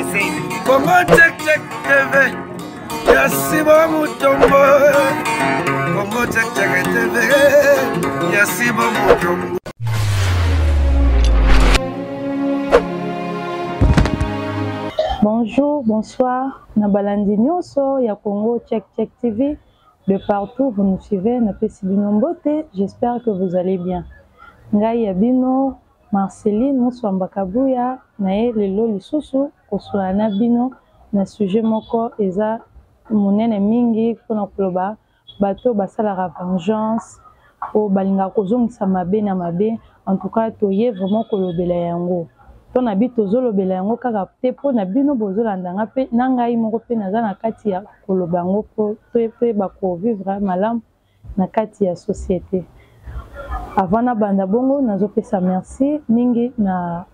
Congo Check Check TV ya Sibo Mutombo. Congo Check Check TV ya Sibo Mutombo. Bonjour, bonsoir. Na balandi nyonso ya Congo Check Check TV. De partout vous nous suivez, napesi bino mbote, j'espère que vous allez bien. Ngai ya bino Marceline Muswamba Kabuya naye lelo lisusu kosolola na bino na sujet moko eza monene mingi mpona koloba bato basalaka vengeance oyo balingaka kozongisa mabe na mabe. En tout cas toye vraiment kolobela yango mpo na bi tozolobela yango kaka te mpo na bino bozolanda nga mpe na ngai moko mpe naza na kati ya koloba yango mpo toyeba kovivre malamu na kati ya société. Avant nabanda bongo, nazopesa merci mingi na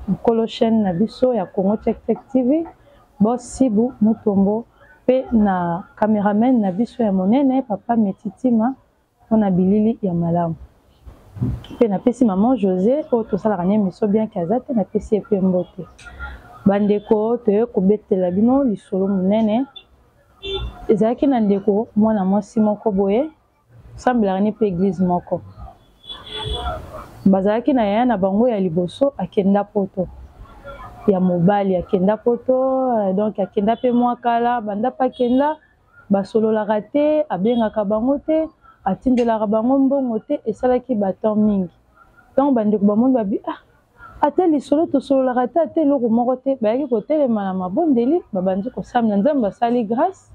nkolo chaîne na biso ya Congo Check Check TV, Boss Sibu Mutombo, mpe na cameraman na biso ya monene Papa Metitima mpona bilili ya malamu. Mpe napesi maman José oyo tosalaka na émission bien ke aza te, napesi ye mpe mbote. Bandeko, toye kobetela bino lisolo monene. Ezalaki na ndeko mwana mwasi moko boye, osambelaka ni mpe église moko. Bazalaki na yaya na bango ya liboso akenda poto, ya mobali akenda poto, donc akenda mpe mwa kala, banda mpe akenda basololaka te, abengaka bango te, atindelaka bango mbongo te, esalaki ba temps mingi. Ntango bandeko bamoni babi ah, ata lisolo tosololaka te, ata eloko moko te, bayaki kotelema na mabondeli, babandi kosambela, Nzambe asali grâce.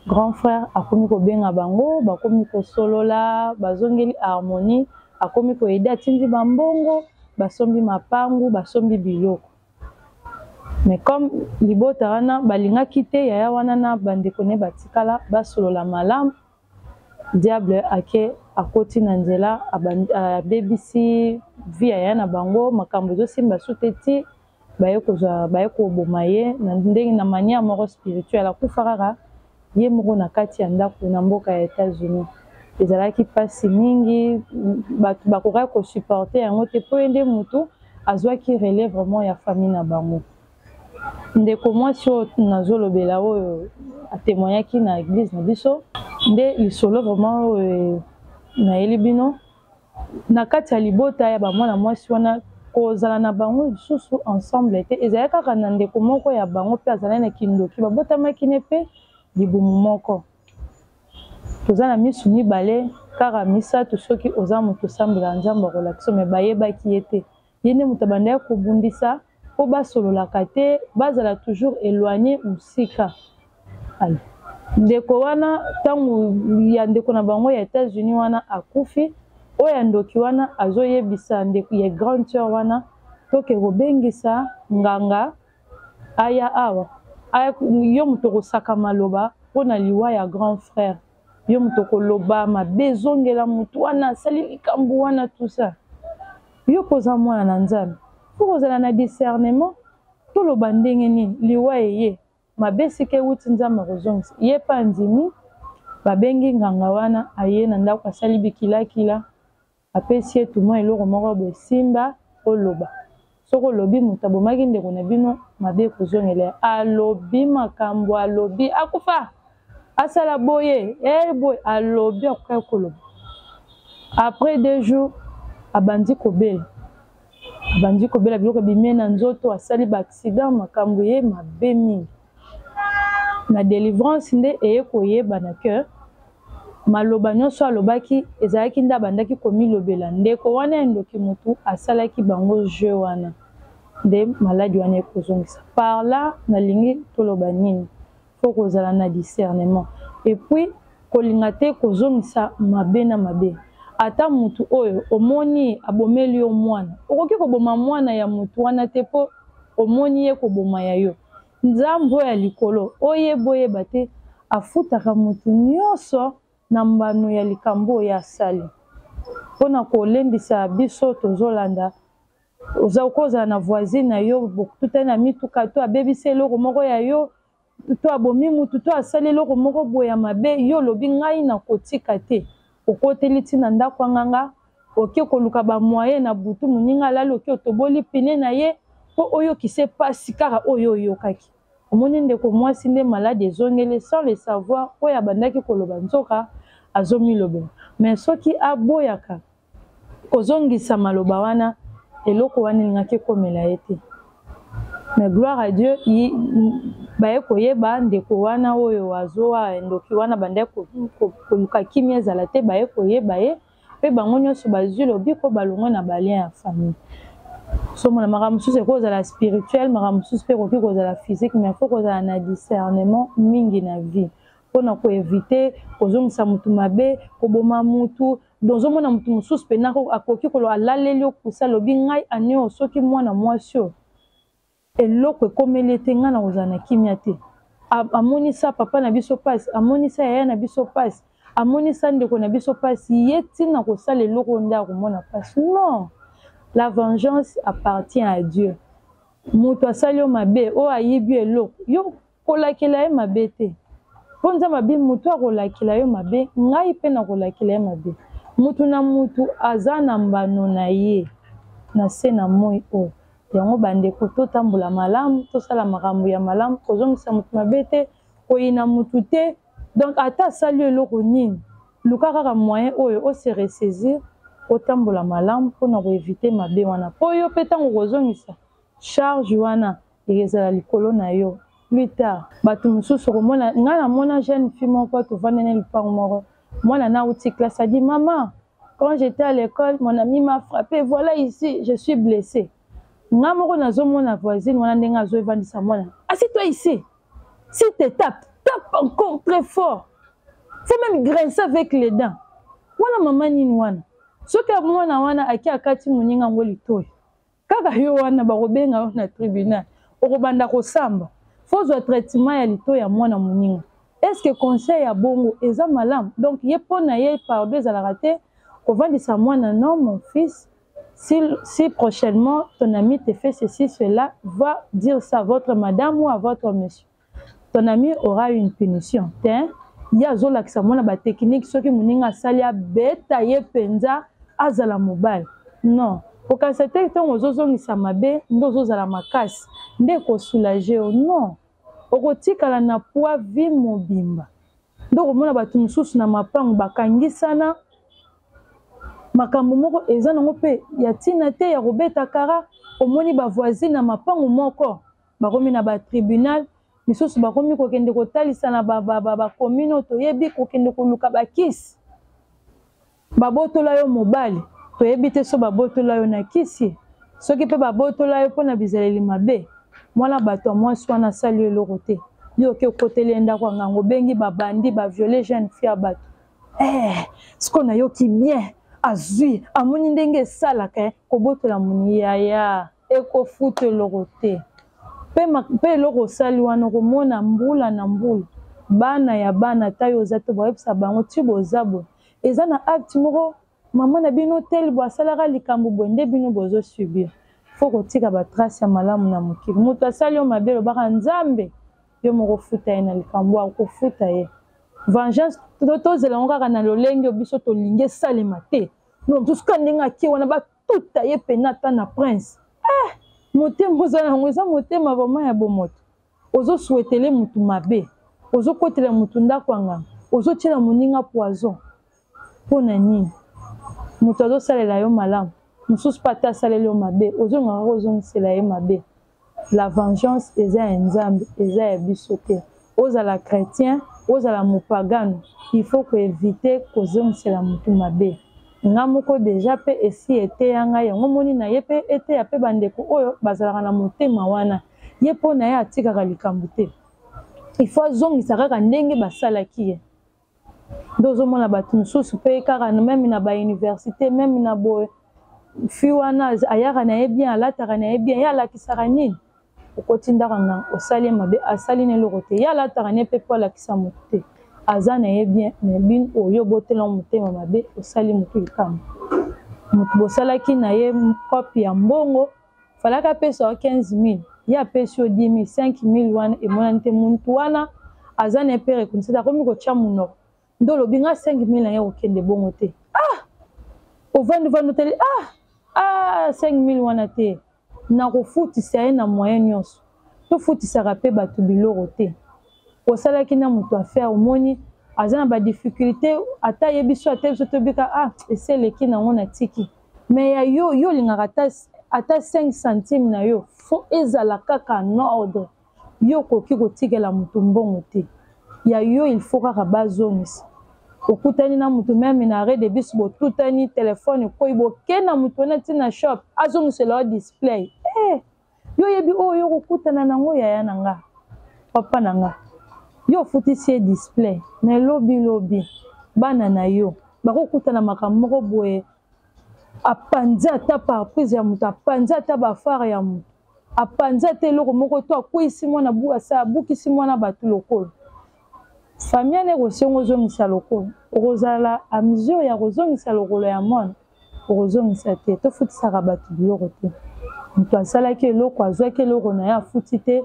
Grand frère akomi kobenga bango, bakomi kosolola, bazongeli harmonie, akomi koyede, atindi bambongo, basombi mapangu, basombi biloko. Mais comme libota wana balingaki te yaya wana na bandeko ne batikala basolola malamu, diable ake akoti na nzela, abebisi vie ya yaya na bango, makambo ezosimba su te ti baye kozwa, baye koboma ye na ndenge na manière moko spirituelle. Akufa kaka ye moko na kati ya ndako na mboka ya États-Unis. Ezalaki mpasi mingi, bato bakokaki kosupporter yango te mpo ye nde mutu azwaki relais vraiment ya famille na bango. Ndeko mwasi oyo nazolobela oyo atémoignaki na église na biso, nde lisolo vraiment oyo nayeli bino. Na kati ya libota ya bamwana mwasi wana, kozala na bango lisusu ensemble te, ezalaki kaka na ndeko moko ya bango mpe azalaki na kindoki, babotamaki ne mpe libumu moko. Toza na misu mibale kaka misato, soki oza moto osambelaka Nzambe akolakisa, me bayebaki ye te. Ye nde moto abandaki kobundisa mpo basololaka te, bazala toujours éloigné, mosika. Alors, ndeko wana ntango ya ndeko na bango ya États-Unis wana akufi, oyo ya ndoki wana azoyebisa ndeko ya grande sœur wana, toke kobengisa nganga aya awa, aya, yo moto okosaka maloba mpona liwa ya grand frère, yo moto okoloba mabe ezongela motu wana asali likambo wana, tout ça. Yo koza mwana na Nzambe, faut kozala na discernement, toloba ndenge nini liwa eye mabe esika ewuti, Nzambe akozongisa ye. Mpe andimi, babengi nganga wana, aye na ndako, asali bikilakila, apesi ye tumwa eloko moko boye, simba oloba, soki olobi moto abomaki ndeko na bino, mabe ekozongela ye. Alobi makambo, alobi akufa, asala boye boye, alobi akokaki koloba. Après 2 jours abandi kobela, abandi kobela, biloko ebimi na nzoto, asali ba accident, makambo ye mabe mingi. Na délivrance nde eye koyebana ke maloba nyonso alobaki ezalaki nde abandaki komilobela. Ndeko wana ya ndoki motu asalaki bango jeu wana, nde maladi wana ekozongisa. Par là nalingi toloba nini? Faut kozala na discernement et puis kolinga te kozongisa mabe na mabe. Ata mutu oyo omoni abomeli yo mwana, okoki koboma mwana ya mutu wana te mpo omoni ye koboma ya yo. Nzambe oyo ya likolo, oye boyeba te, afutaka mutu nyonso na mbano ya likambo oyo asali. Mpona kolendisa biso tozolanda, oza kozala na voisine na yo, bokutani na mituka to abebisi eloko moko ya yo, to abomi mutu, to asali eloko moko boye ya mabe, yo olobi ngai nakotika te. Okoteli ntina ndako ya nganga, oke koluka ba moyen na butu, moninga alali, oke otoboli pine na ye, mpo oyokisa ye mpasi kaka oyo oyokaki. Omoni ndeko mwasi nde maladi ezongeli sans le savoir, oyo abandaki koloba nzoka azomilobela. Mais soki aboyaka kozongisa maloba wana, eloko wana elingaki ekomela ye te. Mais gloire à Dieu, baye koyeba ndeko wana oyo azowa ndoki wana bandaki koluka kimia ezala te, baye koyeba ye mpe bango nyonso bazwi lobiko, balongwe na balien ya famille. Somona makambo mosusu ekoki kozala spirituel, makambo mosusu mpe ekoki kozala physique, mais faut kozala na discernement mingi na vie mpona koevite kozongisa motu mabe, koboma motu. Donc ozomona motu mosusu mpena akoki koloba alaleli yo kusa, alobi ngai ane oyo soki mwana mwasi oyo eloko ekomeli ye te, ngai nakozala na kimia te. Amonisa papa na biso mpasi, amonisa yaya na biso mpasi, amonisa ndeko na biso mpasi, ye ntina kosala eloko oyo nde akomona mpasi. Non, la vengeance appartient à Dieu. Moto asali yo mabe, oyo ayibi yo eloko, yo kolakela ye mabe te, mpo Nzambe abi moto akolakela yo mabe, ngai mpe nakolakela ye mabe. Motu na motu aza na mbano na ye na se na moi oyo. Yango bandeko, totambola malamu, tosala makambo ya malamu, kozongisa motu mabe te, koyina motu te. Donc ata asali yo eloko nini, luka kaka moyen oyo o se ressaisir, otambola malamu mpona koevite mabe wana, mpo yo mpe ntango okozongisa charge wana ekozala likolo na yo plus tard. Bato mosusu okomona, ngai namona jeune fille moko, tovandi na lupango moko, mwana na auti classe, adi mama, quand j'étais à l'école, mon ami m'a frappé, voilà ici je suis blessé. Nga moko nazomona voisine wana ndenge azoevandisa mwana, assis-toi ici, si te tape, tape encore très fort, faut même grincer avec les dents. Wana mama nini wana? Soki mwana wana aki akati moninga yango litoyi, kaka yo wana bakobenga yo na tribunal, okobanda kosamba, fozwa traitement ya litoyi ya mwana moninga. Est-ce que conseil ya bongo eza malamu? Donc ye mpo na ye pardon ezalaka te kovandisa mwana. Non, mon fils, si prochainement ton ami te fait ceci, cela, va dire ça à votre madame ou à votre monsieur, ton ami aura une punition te. Ye azolakisa mwana batechnique, soki moninga asali, abeta ye mpenza, azala mobali. Non, kokanisa te ntango ozozongisa mabe nde ozozala makasi, nde ekosoulage yo. Non, okotikala na poids vie mobimba. Nde okomona bato mosusu na mapango bakangisana makambo moko eza nango mpe ya ntina te ya kobeta kara. Omoni bavoisine na mapango moko bakomi na batribunal, misusu bakomi kokende kotalisa na bacommune oyo toyebi, kokende koluka bakisi. Babotola yo mobali, toyebi te so babotola yo na kisi, soki mpe babotola yo mpona bizaleli mabe. Mwana bato ya mwasi wana asali yo eloko te, yo oke okoteli ye ndako ya ngango, obengi babandi baviole jeune fille ya bato. Sikoyo nayoki bien, azwi amoni ndenge esalaka kobotola moni yaya, ekofuta eloko te. Mpe eloko osali wana, okomona mbula na mbula, bana ya bana, ata yo oza te, boyebisa bango ti boza boye, eza na acte moko mama na bino tel bo asalaka likambo boye, nde bino bozosubir. Fo kotika batrace ya malamu na mokili. Moto asali yo mabe, lobaka Nzambe yo moko futa ye na likambo, akofuta ye. Vengeance tozela yango kaka na lolenge oyo biso tolingi esalema te. No mosusu ka ndenge ake wana, batuta ye pena ata na prince. Motema oza nango eza motema vraiment ya bomoto. Ozosouhaitele mutu mabe, ozokotela mutu ndako ya nganga, ozotiela moninga poison mpo na nini? Moto azosalela yo malamu, mosusu mpe ata asaleli yo mabe, ozongaka kozongisela ye mabe. La vengeance eza ya Nzambe, eza ya biso te. Ozala chrétien, ozala mopagano, il faut koevite kozongisela motu mabe. Nga moko deja mpe esi eteya ngai yango, moni na ye mpe eteya mpe bandeko oyo bazalaka na motema wana. Ye mpo na ye atikaka likambo te, il faut azongisa kaka ndenge basalaki ye. Nde ozomona bato mosusu mpe kaka meme na bauniversité, meme na boye, fi wana ayaka na ye bien, alataka na ye bien, ye alakisaka nini? Okoti ndako nganga, osali ye mabe, asali na eloko te, ye alataka ne mpe mpo alakisa motu te, aza na ye bien. Mais bino oyo obotela motema mabe, osali motu likambo, motu bosalaki na ye kope ya mbongo, falaki apesa yo 15 000, ye apesi yo 10 000, 5 000 wana emonani te. Motu wana aza na ye mpe reconnaissance, akomi kotya monoko, nde olobi nga 5 000 na ye kokende bongo te. Ah, ovandi vandi, otali, ah 5 000 wana te. Nakofutisa ye na moyen nyonso. Tofutisaka mpe bato biloko te. Osalaki na moto affaire, omoni aza na badifficulté, ata ayebi so ata biso tobika, ah, esi eleki nango, natiki. Mais ya yo, yo olingaka ata 5 centime na yo fo ezala kaka en ordre. Yo okoki kotikela moto mbongo te ya yo, il faut kaka bazongisa. Okutani na moto meme na arrêt de bus, botutani, telefone ekoi, boke na moto wana ntina shop, azongisela yo display. Eh, yo oyebi oyo yo kokutana nango, yaya na nga, papa na nga, yo ofutisi ye display, mais lobi lobi bana na yo bakokutana makambo moko boye, apanzi ata parprise ya moto, apanzi ata bafare ya moto, apanzi ata eloko moko to akweyisi mwana bu asa abukisi mwana bato lokolo. Famille wana ekosenga ozongisa lokolo, okozala a mesure ya kozongisa lokolo ya mwana, okozongisa te. Tofutisaka bato biloko te. Moto asalaki eloko, azwaki eloko na ye, afuti te,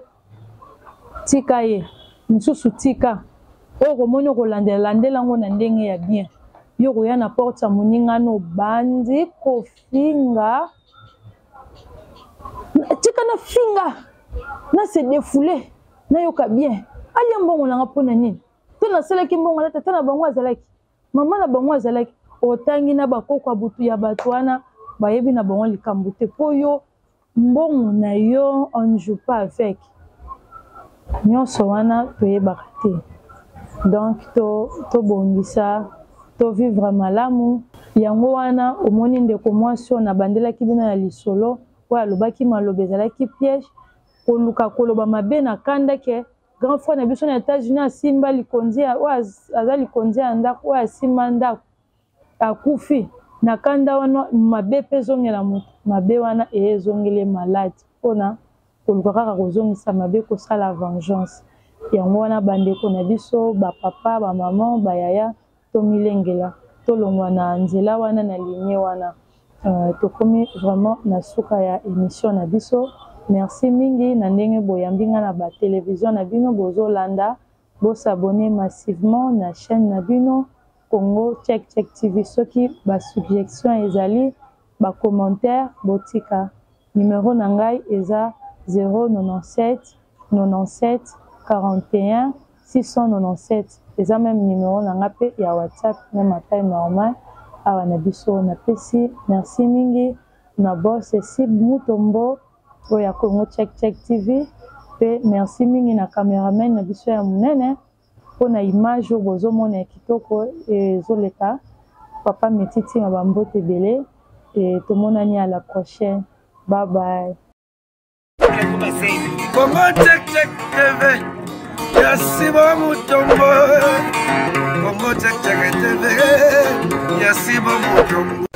tika ye. Mosusu tika oyo komoni, okolandela landela yango na ndenge ya bien. Yo koya na porte ya moninga no, obandi kofinga, tika na finga na se défoule, nayoka bien. Alia mbongo nanga mpona nini? To nasalaki mbongo na tata na bango azalaki, mama na bango azalaki. Otangi na bakoko ya butu ya bato wana, bayebi na bango likambo te, mpo yo mbongo na yo, on ne joue pas avec. Nyonso wana toyebaka te. Donc tobongisa, to tovivre malamu. Yango wana omoni ndeko mwasi oyo nabandelaki bino na lisolo, oyo alobaki maloba ezalaki piège, koluka koloba mabe na kanda ke grand frère na biso na États-Unis asimba likonzi, oyo aza likonzi ya ndako, oyo asimba ndako akufi na kanda wana, mabe mpe ezongela moto mabe wana, eye ezongeli malade mpona koluka kaka kozongisa mabe, kosala vengeance. Yango wana bandeko na biso, bapapa, bamama, bayaya, tomilengela, tolongwa na nzela wana, na ligne wana. Tokomi vraiment na suka ya émission na biso. Merci mingi na ndenge boyambi nga na batelevizio na bino. Bozolanda, bosabonner massivement na chaîne na bino Congo Check Check TV. Soki basuggestion ezali, bacommentaire, botika. Numero na ngai eza 097 97 41 697. Eza même numero na ngai mpe ya WhatsApp, même appel normal awa na biso. Napesi merci mingi na boss Esib Mutombo oyo ya Congo Check Check TV, mpe merci mingi na cameraman na biso ya monene mpona image oyo bozomona ya kitoko ezoleka, papa Metiti na bambote ebele. E tomonani à la prochaine, bye bye. Congo Check Check TV ya Simon Mutombo. Congo Check Check TV ya Simon Mutombo.